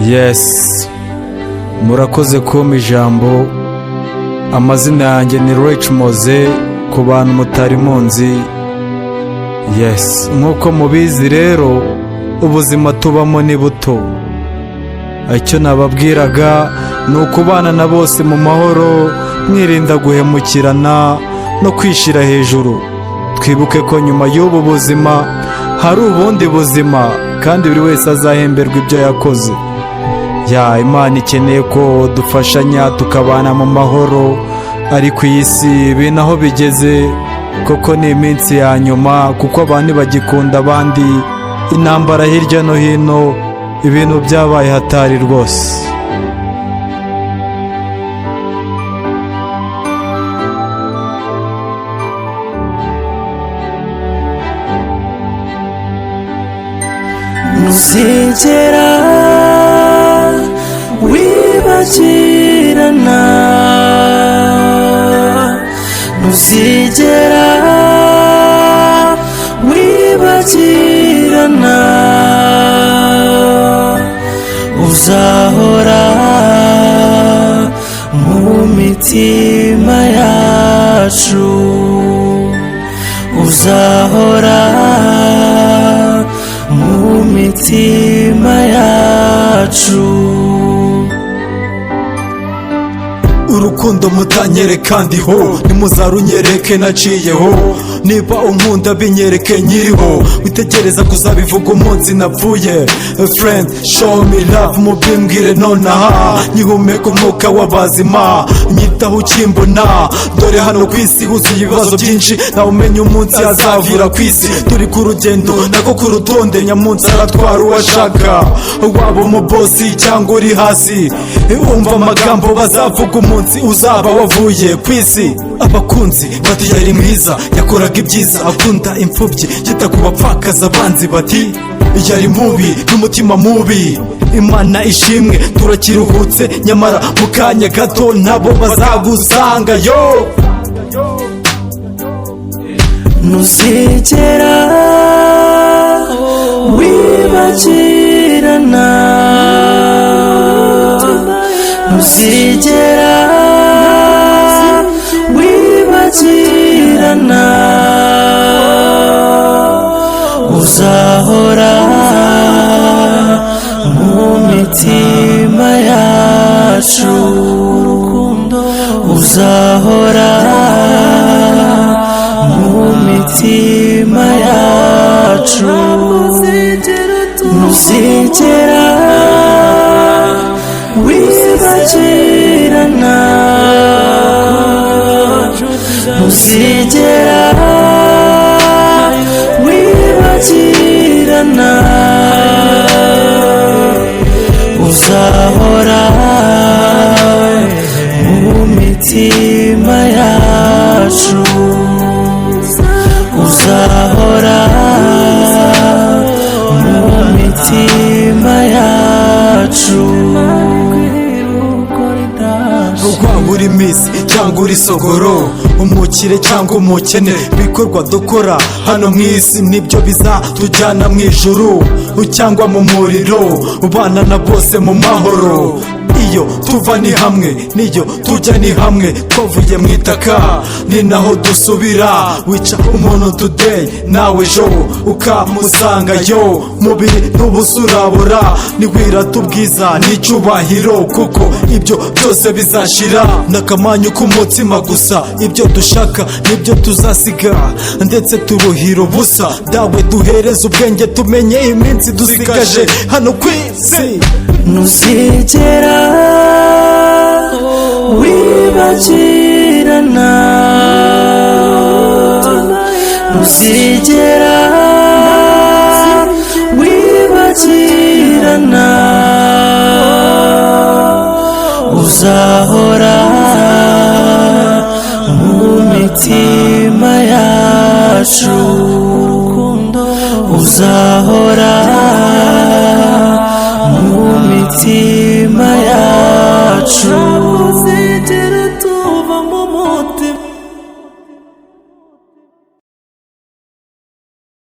Yes, murakoze kumpa ijambo. Amazina yanjye ni Rich Moze, ku bantu mutari munzi. Yes, nk'uko mubizi rero, ubuzima tubamo ni buto. Icyo nababwiraga ni ukubana na bose mu mahoro, mwirinda guhemukirana no kwishyira hejuru. Twibuke ko nyuma y'ubu buzima hari ubundi buzima, kandi buri wese azahemberwa ibyo yakoze. Ya Imana ikeneye ko dufashanya, tukabana mu mahoro. Ariko iyi si, ibintu aho bigeze koko ni iminsi ya nyuma, kuko abantu bagikunda abandi, intambara hirya no hino, ibintu byabaye hatari rwose. Ntuzigera wibagirana, ntuzigera wibagirana, uzahora mu mitima yacu, uzahora mu mitima yacu. Urukundo mutanyereka ndiho, ntimuzarunyereke naciyeho. Niba unkunda, binyereke nkiriho, witegereza kuzabivuga umunsi napfuye. Friend, show me love, mubimbwire nonaha nkihumeka umwuka w'abazima, nyitaho ukimbona. Dore hano ku isi huzuye ibibazo byinshi, ntawe umenya umunsi azavura ku isi. Turi ku rugendo nako ku rutonde, nyamunsi aratwara uwashaka, waba umubosi cyangwa uri hasi. Umva amagambo bazavuga umunsi uzaba wavuye ku isi. Abakunzi bati: "Yari mwiza, yakoraga ibyiza, akunda imfubyi, yita ku bapfakazi." Abanzi bati: "Yari mubi n'umutima mubi." Imana ishimwe turakiruhutse, nyamara mu kanya gato nabo bazagusanga yo. Ntuzigera wibagirana, ntuzigera wibagirana, uzahora mu mitima yacu, uzahora mu mitima yacu, ntuzigera wibagirana, ntuzigera wibagirana, uzahora mu mitima yacu, uzahora mu mitima yacu. Waba uri miss cyangwa uri sogoro, umukire cyangwa umukene, ibikorwa dukora hano mu isi nibyo bizatujyana mu ijuru cyangwa mu muriro. Ubana na bose mu mahoro. Iyo tuva ni hamwe, niyo tujya ni hamwe. Twavuye mu itaka, ni naho dusubira. Wica umuntu today, nawe ejo ukamusangayo. Mubiri n'ubusurabura, niwirata ubwiza n'icyubahiro, kuko ibyo byose bizashira n'akamanyu k'umutsima gusa. Ibyo dushaka nibyo tuzasiga, ndetse turuhira ubusa. Dawe, duhereze ubwenge, tumenye iminsi dusigaje hano ku isi. Ntuzigera wibagirana, ntuzigera wibagirana, uzahora mu mitima yacu, uzahora.